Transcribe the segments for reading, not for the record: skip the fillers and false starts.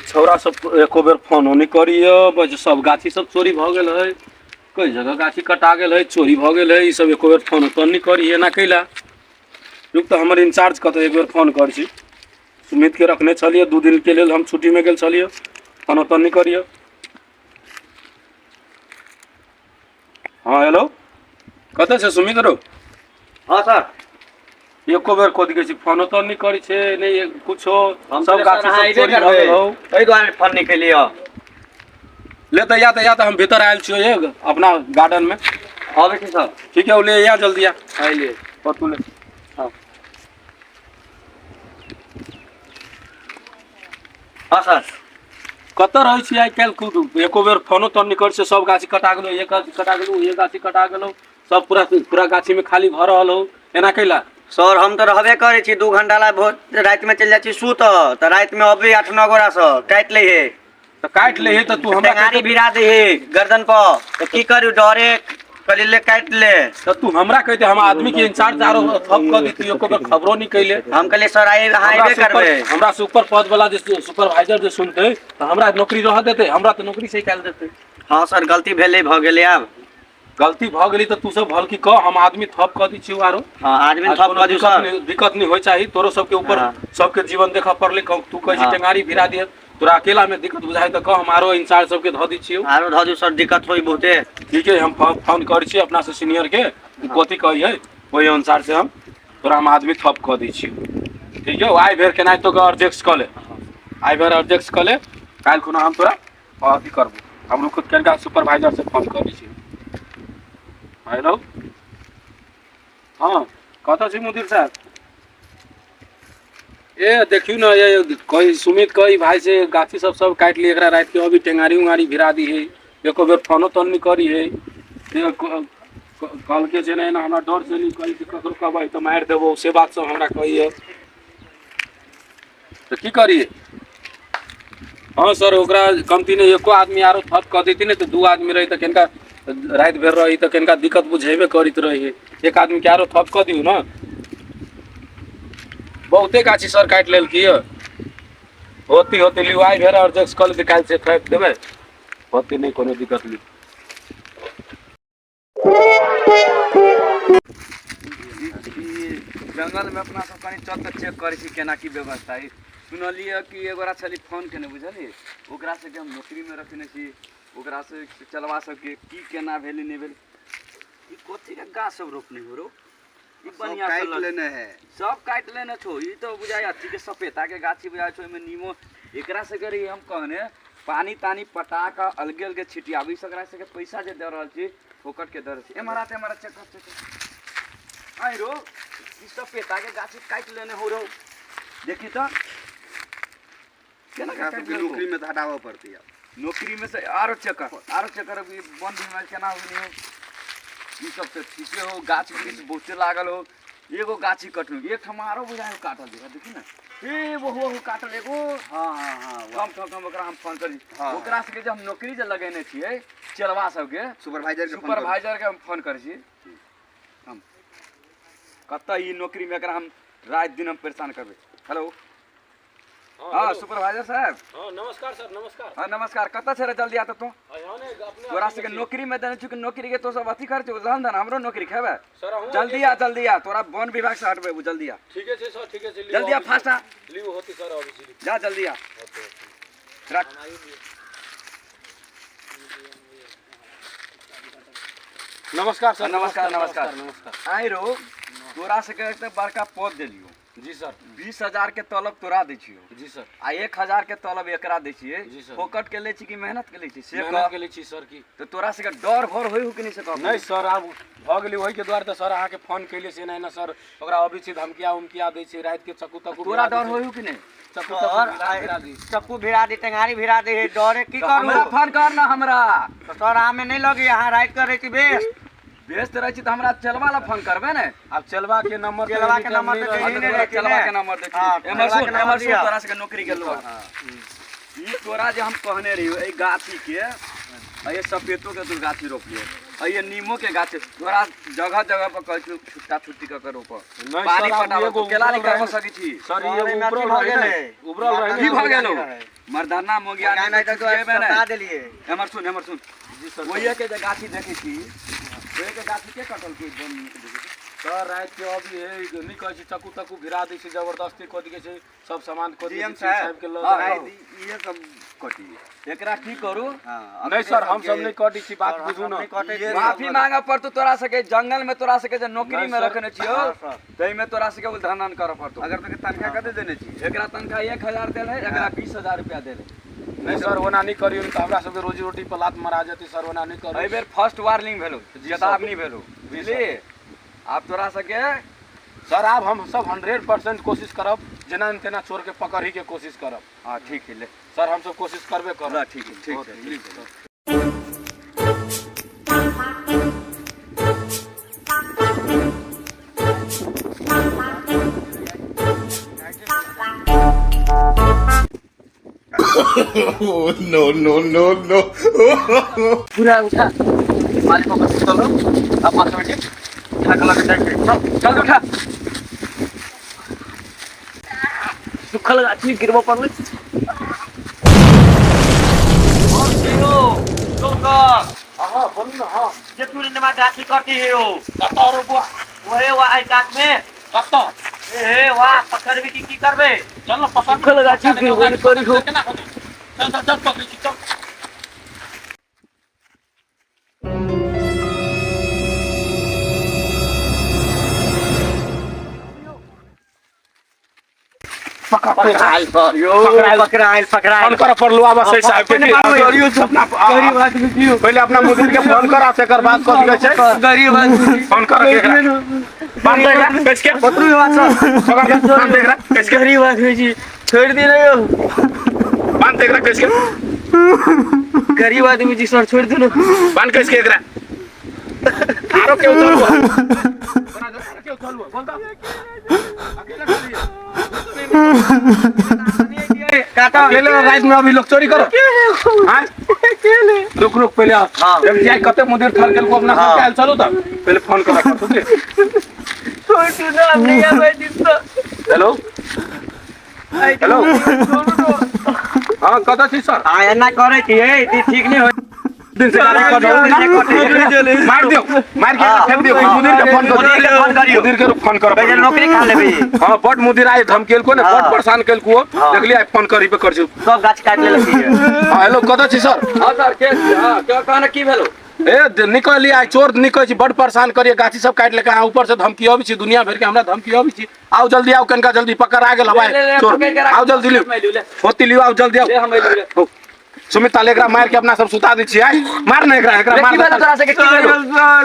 छौड़ा सब एको बेर फोनो नहि करैए। बस सब गाछी सब चोरी भऽ गेल है, कई जगह गाछी कटा गेल है, चोरी भऽ गेल है, ई सब एको बेर फोन तोन नहि करी। एना कैला? रुक तऽ, हमर इंचार्ज कतऽ? एक बेर फोन कर छी। सुमित के रखने छलियै, 2 दिन के लेल हम छुट्टीमे गेल छलियै। फोनो तोन नहि करियै। हँ, हेलो, कतऽ छै सुमित रौ? हँ सर। एको बेर कथी कहै छी, फोनो तोन नहि करै छै, नहि कुछो। हम सब गाछी सब चोरी भऽ गेल हौ। एहि दुआरे फोन नहि केलियै। ले तऽ या, तऽ या, तऽ हम भीतर आयल छियौ एक अपना गार्डन मे। अबै छी सर। ठीक है, ले या, जल्दी आ। अइले। और तू ले। हाँ। हँ सर। कतऽ रहै छी आइ काल्हि? खुद एको बेर फोनो तोन नहि करै छै। सब गाछी कटा गेलौ, एक गाछी कटा गेलौ, एक गाछी कटा गेलौ, सब पूरा पूरा गाछी मे खाली भऽ रहल हौ। एना कैला? सर, हम तऽ रहबे करै छी। 2 घंटा ला भोर रातिमे चलि जाइ छी सुतऽ, तऽ रातिमे अबै 8-9 गोरासँ काटि लै हे। तऽ काटि ले हे तऽ तू हमरा टेंगारी भिरा दै हे गर्दन पर, तऽ की करू? डरे कहली ले काटि ले। तऽ तू हमरा कहिते, हम आदमी के इंचार्ज आरो थप कऽ देती। एको बेर खबरो नहि कैले। हम कहलियै सर, आइ अहाँ हमरा अयबे से ऊपर करबै। हमरा से ऊपर पद वाला जे सुपरवाइजर जे सुनते तऽ हमरा नौकरी रह देते? हमरा तऽ नौकरी से निकालि देते। हँ सर, गलती भेलै, भऽ गेलै आब। गलती भऽ गेली तऽ तू सब भलकी कह, हम आदमी थप कऽ दै छियौ आरो। हँ, आदमी आज थप कोनो कऽ दियौ दिक्कत सर। नहि, दिक्कत नहि होइ चाही तोरो सबके ऊपर। सबके जीवन देखऽ पड़लै। तू कहै छी टेंगारी भिरा दिअ, तोरा अकेला में दिक्कत बुझाइ तऽ कह, हम आरो इंचार्ज सबके धऽ दै छियौ। आरो धऽ दियौ सर, दिक्कत होई बहुते। ठीक है, हम फोन करै छी अपना से सीनियर के, ओ कथी कहै है, ओहि अनुसार से हम तोरा हम आदमी थप कऽ दै छियौ। ठीक है, आइ भरि केनाहितो कऽ एडजस्ट कऽ ले, आइ भरि एडजस्ट कऽ ले, काल्हि खुना हम तोरा अथी करबो। हम रुक, कनिका सुपरवाइजर से फोन कऽ दै छी। हेलो, हँ, कतऽ छी मुदिर साहब? ए देखियौ ने, ये कही सुमित कही भाई से गाछी सब सब काटि ली, एकरा राति के अभी टेंगारी उंगारी भिरा दी है, एको बेर फोनो तोन नहि करी है। से कहलकै जे नहि एना हमरा डर से नहीं कही कि ककरो कहबै तऽ मारि देबो, से बात सब हमरा कहैए, तऽ की करियै? हँ सर, ओकरा कमती नहि एको आदमी आरो थप कऽ देती ने तऽ दू आदमी रही तऽ कनिका राति भरि रही तऽ कनिका दिक्कत बुझेबे करैत रही। एक आदमी के आरो थप कऽ दियौ ने। बहुते गाछी सर काटि लेलकी यऽ। होती होती लिउ, आइ भेल और जब कल काल्हि से थोपि देबै, होती नहि कोनो दिक्कत लिउ। जंगलमे अपना सब कनि चल तऽ चेक करै छी केना की व्यवस्था है। सुनलियै कि एगोरा छली फोन केने, बुझलियै? ओकरा सबके हम नौकरीमे रखने छी, ओकरा से चलवा सबके की केना भेलै नहि भेलै। ई कथीके गाछ सब रोपने हो रौ? ई बढ़िया से काटि लेने है। सब काटि लेने छौ। ई तऽ बुझाइ अथी के सपेता के गाछी बुझाइ छौ, ओहिमे नीमो। एकरा सबके रही हम कहने पानी तानी पटा कऽ अलगे अलगे छिटियाबी। एकरा सबके पैसा जे दऽ रहल छी, फोकट के दऽ रहल छी। एम्हर आते, एम्हर चेक कर, चेक कर। आइ रो, ई सपेता के गाछी काटि लेने हो रौ, देखी तऽ केना एकरा काटि सबके लेलकौ? नौकरी में तऽ हटाबऽ पड़तै आब। नौकरी में से आरो चेक कर, आरो चेक कर। ई बन भी केना हो नहीं हो। ई सब तऽ ठीके हो, गाछ वृक्ष बहुते लागल हो। एगो गाछी कटलू, एक ठाम आरो बुझाइ हो काटल जगह, देखी ने, ए बहु बहु काटल एगो। हाँ हाँ हाँ थम थम थम, ओकरा हम फोन करी। हाँ। ओकरा सबके जे हम नौकरी जे लगेने छियै चेलवा सबके, सुपरवाइजर के फोन करू। सुपरवाइजर के हम फोन करै छी। हम कतऽ ई नौकरीमे एकरा हम राति दिन हम परेशान करबै। हेलो, हाँ, सुपरवाइजर साहब। हाँ, नमस्कार सर, नमस्कार। हाँ, नमस्कार। कतऽ छै रे? जल्दी आता तू। तोरा सबके नौकरी में देने छु कि नौकरी के तो सब अथी कर छौ धन धन, हमरो नौकरी खेबे? सर, अहूँ जल्दी आ, जल्दी आ, तोरा वन विभाग से हटबे, जल्दी आ। ठीके छै सर, ठीके छै। जल्दी आ, फास्ट आ। लिउ, होती सर, अबै छी। जा, जल्दी आ, रख। नमस्कार सर। नमस्कार, नमस्कार। नमस्कार। आइ रो, तोरा सबके एक तऽ बड़का पद देलियो। जी सर। 20,000 के तलब तोरा दै छियो। जी सर। आ 1000 के तलब एकरा दै छियै। जी सर। फोकट के लै छी कि मेहनत के लै छी से मेहनत कह। के लै छी सर की। तऽ तोरा सबके डर भर होइ हो कि नहि से कह। नहि सर, आब भऽ गेलै। ओहिके दुआरे तऽ सर अहाँके फोन केलियै से एना एना सर, ओकरा अबै छै, धमकिया उमकिया दै छै, रातिके चक्कू तक्कू तोरा भिरा दै डर छै। होइ हो कि नहि? चक्कू सर, तक्कू भिरा भिरा दी। चक्कू भिरा दी, टेंगारी भिरा दी है, डरे की तऽ हमरा करू? फोन कर ने हमरा। तऽ सर, अहाँमे नहि लगी, अहाँ राति करै छी बेस। व्यस्त रहै छी तऽ हमरा चलवा ला फोन करबै ने। आब चलवा के नंबर तऽ चेलवा के एनी टाइम नंबर नहि तऽ रहै देही छै। नहि रहै छै चलवा ने। के नंबर दै हाँ, छी। एमहर चेलवा सुन, के नंबर एमहर सुन। दिअ। तोरा सबके नौकरी के लोग ई तोरा जे हम कहने रहियो एहि गाछी के, आ ये सपेतो के तू गाछी रोपलियो, आ ये नीमो के गाछ, तोरा जगह जगह पर कहै छियौ छुट्टा छुट्टी कऽ के रोप। नहि पानी सर, आब पटाबऽ, एगो तू केला नहि उबरल करबऽ रहै। सकै छी। सर, ई सर, एगो एहिमे अथी उबरल भऽ रहै ने, गेलै। उबरल रहै की ने। भऽ गेलौ? मर्दाना मोगिया नहीं नहीं तो तो बता देलिए। एमर सुन, एमर सुन। जी सर। ओहिए के जे गाछी देखै छी, ओहिए के गाछी के कटल के बन के देखै छी? सर राति के अभी है नहीं कहै छै, चक्कू तक्कू भिरा दै छै, जबरदस्ती कऽ दै छै, सब सामान कऽ दै जीएम छै साहब, साहब के लऽ हाँ, जाइ। हाँ। इहे सब कटी है। एकरा की करू? हाँ, नहीं सर, हम सब नहीं कटै छी, बात बुझू ना। माफी मांगे पड़तो तोरा सके, जंगल में तोरा सके जे नौकरी नहीं में सर। रखने छियो, तै में तोरा सके उल्धनन करऽ पड़तो। अगर तोके तनख्वाह कते देने छी? एकरा तनख्वाह 1000 देल है, एकरा 20,000 रुपया देल है। नहीं सर, ओना नहीं करियो, नहीं तऽ हमरा सबके रोजी रोटी पर लात मारा जेतै सर, ओना नहीं करू। एहि बेर फर्स्ट वार्निंग भेलो, जी सर। चेतावनी भेलो, जी बुझली? आब तोरा सके सर आब हम सब 100% कोशिश करब, जेना न तेना चोर के पकड़ही के कोशिश करब। हाँ ठीक है, ले सर, हम सब कोशिश करबे करब। ला, ठीक है, ठीक है, ठीक ठीक है। No, no, no, no. पूरा उठा, मालिक को चलो, अब पास बैठे उठा के लगे जाए, चल चल उठा। सुखल गाछी गिरबो पड़लै। हाँ बोलू ना। हाँ जे तू रे गाछी कटी है हो। कतऽ रे बुआ? ओहे वा आई कात में। कतऽ? ए वाह, पकड़बे की की करबे? चल ना, पकड़। सुखल गाछी गिरबो करी हो। केना होतै? चल चल चल, पकड़ै छी, चल। पकड़ाइल सर, यो पकड़ाइल पकड़ाइल। फोन करऽ पड़लू आब से साहब के। गरीब आदमी पहिले अपना मुदिर के फोन करा, तेकर बाद कथी कहै छै? गरीब आदमी फोन कर एकरा। बांध दे एकरा, कस के। पकड़ू बात सर। पकड़ दे, बांध दे एकरा, कस के। गरीब आदमी जी छोड़ दे रहे हो। बांध दे एकरा, कस के। गरीब आदमी जी सर छोड़ दे ना। बांध कस के एकरा। आरो के उतरबो? आरो के उतरबो? बोल त। अकेले खाली। काटा अकेले रात में अभी लोग चोरी करो। हाँ? रुक रुक पहले आ। हाँ। जब जाए कते मुदिर थर गेल को अपना हाँ। सब आयल चलू त पहले फोन करा कर ठीक। छोड़ दे ना, हम नहीं आवे जिसको। हेलो हेलो, हाँ कतऽ छी सर? हां एना करे छी ए, ई ठीक नहीं होय। दिन से गाड़ी कटल। मार दियो, मार के फेंक दियो। मुदिर के फोन कर, मुदिर के फोन करियो। मुदिर के फोन कर, पहिले नौकरी खा लेबे। हाँ बड मुदिर आइ धमकेल को ने, बड हाँ। परेशान केल को। हाँ। देखली आइ फोन करी पे कर छी। सब गाछ काट लेलक। हाँ हेलो, कतऽ छी सर? हाँ सर, के हाँ के कहने की भेलो? ए निकली आइ चोर निकलै छी, बड परेशान करिए, गाछी सब काटि लेके अहाँ ऊपर से धमकी अबै छी, दुनिया भरि के हमरा धमकी अबै छी। आउ जल्दी आउ, कनिका जल्दी पकड़ आ गेल हवाई ले, ले, चोर। पकड़ के राख। आउ जल्दी लिउ, होती लिउ, आउ जल्दी आउ। ले हम अइलू, ले। सुमित ताले एकरा मार के अपना सब सुता दै छी। आइ मार ने एकरा, एकरा ले, मार की भेलो तोरा सके, की भेलो?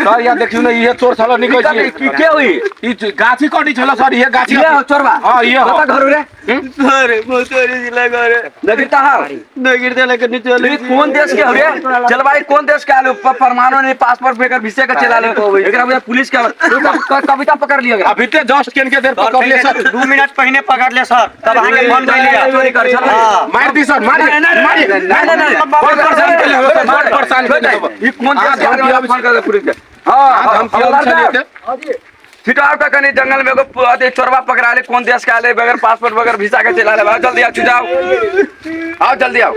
सर या देखियौ ने, इहे चोर छलो निकलै छी। की के होई? ई गाछी कटी छलो सर, इहे गाछी। ये हो चोरबा? हां ये हो। कतऽ घर रे? सर मोतरी जिला घर। नगीरता how? नगीर दे लेके नीचे ई कोन देश के हो रे? जलवायु कोन देश के आलो? परमाणु नहीं, पासपोर्ट बेकर भिसे के चला लो। एकरा बुझा पुलिस के कविता पकड़ लियो। अभी ते जस्ट केन के देर पकड़ लिए सर। 2 मिनट पहले पकड़ ले सर, तब अहाँ के फोन कर लिया। चोरी कर छल। हाँ। मार दी सर, मार मार। नहीं नहीं नहीं, बड़ परेशान केले हवे सर, बड़ परेशान केले हवे। ई कोन देश के हाँ, धमकी आदमी फोन कर दे पुलिस के। हां हाँ, धमकी अबै छलियै ते। छिटाव का कनी जंगल में एगो अथी चोरबा पकड़ा ले, कोन देश के आले, बगैर पासपोर्ट बगैर वीसा के चला ले। जल्दी आओ, छुटाओ, आओ जल्दी आओ।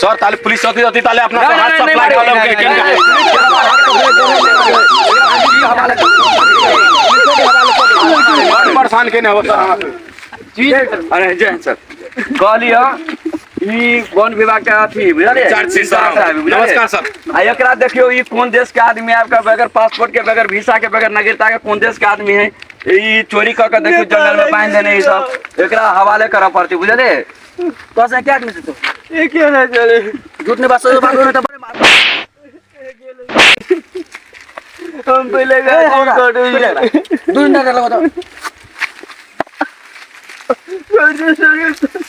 सर ताले पुलिस अथी अथी ताले अपना नहीं, हाथ नहीं, सप्लाई नहीं, कलम नहीं, के नहीं, के बड़ परेशान केने हवे सर हमरा। अरे जय हिंद सर, कहलियो ई वन विभाग के अथी बुझलिए? चार छी सर। साहब, बुझलिए? नमस्कार सर। आ एकरा देखियो, ई कोन देश के आदमी आबि के बगैर पासपोर्ट के, बगैर वीसा के, बगैर नागरिकता के कोन देश के आदमी है? ई चोरी क के देखियो जंगल में बांधि देने, ई सब एकरा हवाले करऽ पड़तै, बुझलिए? तो से क्या आदमी से तो अकेले चले झूठ नहीं बात बात तो बड़े मार हम पहले गाछी कटे। दू मिनट लगा तो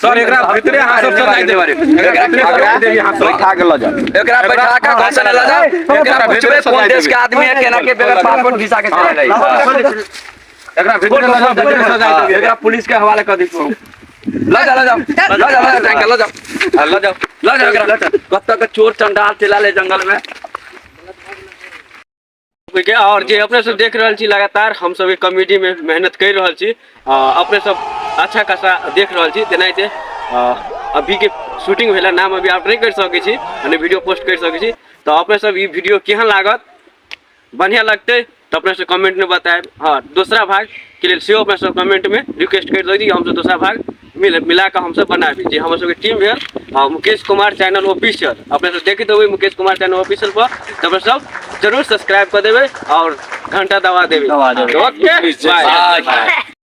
सर एकरा भीतरे हाथ सब सजाइ देबै, एकरा भीतरे सजाइ देबै, हाथ सब बैठा के लऽ जाओ। एकरा बैठा के घोषणा लऽ जाओ, एकरा पूछबै कोन देश के आदमी है, केना के बगैर पासपोर्ट वीसा के चला जाई। एकरा भीतरे लऽ जाओ, भीतरे सजाइ देबै। एकरा पुलिस के हवाले कर दियो। लऽ जा, लऽ जाओ, लऽ जा, लऽ जा, लऽ जाओ, लऽ जाओ, लऽ जाओ एकरा। कतऽ के चोर चंडाल चला ले जंगल में। के और जे अपने सब देख रहल छी, लगातार हम सब कॉमेडी में मेहनत कर रहल छी, अपने सब अच्छा खासा देख रहल छी, तेनाहिते अभीके शूटिंग भेल नाम अभी आप नहि करि सकै छी आ नहि वीडियो पोस्ट करि सकै छी। तऽ अपने सब ई वीडियो केहन लागत, बढ़िआँ लगतै तऽ अपने सब कमेंटमे बतायब। हँ, दोसरा भागके लेल सेहो अपने सब कमेंटमे रिक्वेस्ट करि सकै छी, हमसब दोसरा भाग मिल मिला कऽ हमसब बनाबी। जे हमर सबके टीम भेल आ मुकेश कुमार चैनल ऑफिशियल, अपने सब देखैत होबै मुकेश कुमार चैनल ऑफिशियल पर, तऽ अपने सब जरूर सब्सक्राइब कऽ देबै और घंटा दबा देबै। दबा देबै। Okay, bye. By.